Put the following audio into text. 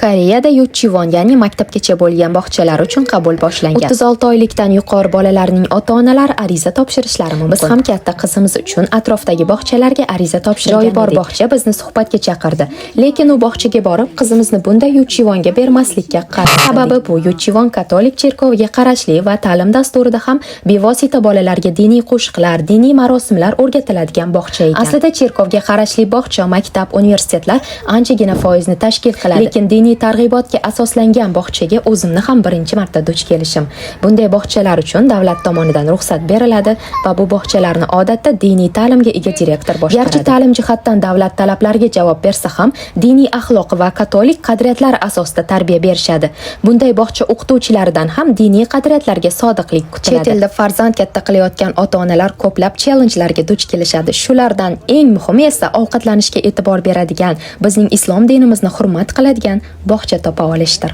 Koreyada 유치원, ya'ni maktabgacha bo'lgan bog'chalar uchun qabul boshlangan. 36 oylikdan yuqori bolalarning ota-onalari ariza topshirishlari mumkin. Biz ham katta qizimiz uchun atrofdagi bog'chalarga ariza topshirgan. Joyi bor bog'cha bizni suhbatga chaqirdi. Lekin u bog'chaga borib, qizimizni bunday 유치원 ga bermaslikka qaror. Sababi, bu 유치원 katolik cherkoviga qarashli va ta'lim dasturida ham bevosita bolalarga diniy qo'shiqlar, diniy marosimlar o'rgatiladigan bog'cha ekan. Aslida cherkovga qarashli bog'cha, maktab, universitetlar anchagina foizni tashkil qiladi. Lekin diniy targ'ibotga asoslangan bog'chaga o'zimni ham birinchi marta duch kelishim. Bunday bog'chalar uchun davlat tomonidan ruxsat beriladi va bu bog'chalarni odatda diniy ta'limga ega direktor boshqaradi. Garchi ta'lim jihatdan davlat talablariga javob bersa ham, diniy axloq va katolik qadriyatlari asosida tarbiya berishadi. Bunday bog'cha o'qituvchilaridan ham diniy qadriyatlarga sodiqlik kutiladi. Chet elda farzand katta qilayotgan ota-onalar ko'plab challengelarga duch kelishadi. Shulardan eng muhimi esa ovqatlanishga e'tibor beradigan, bizning islom dinimizni hurmat qiladigan bog'cha topa olishdir.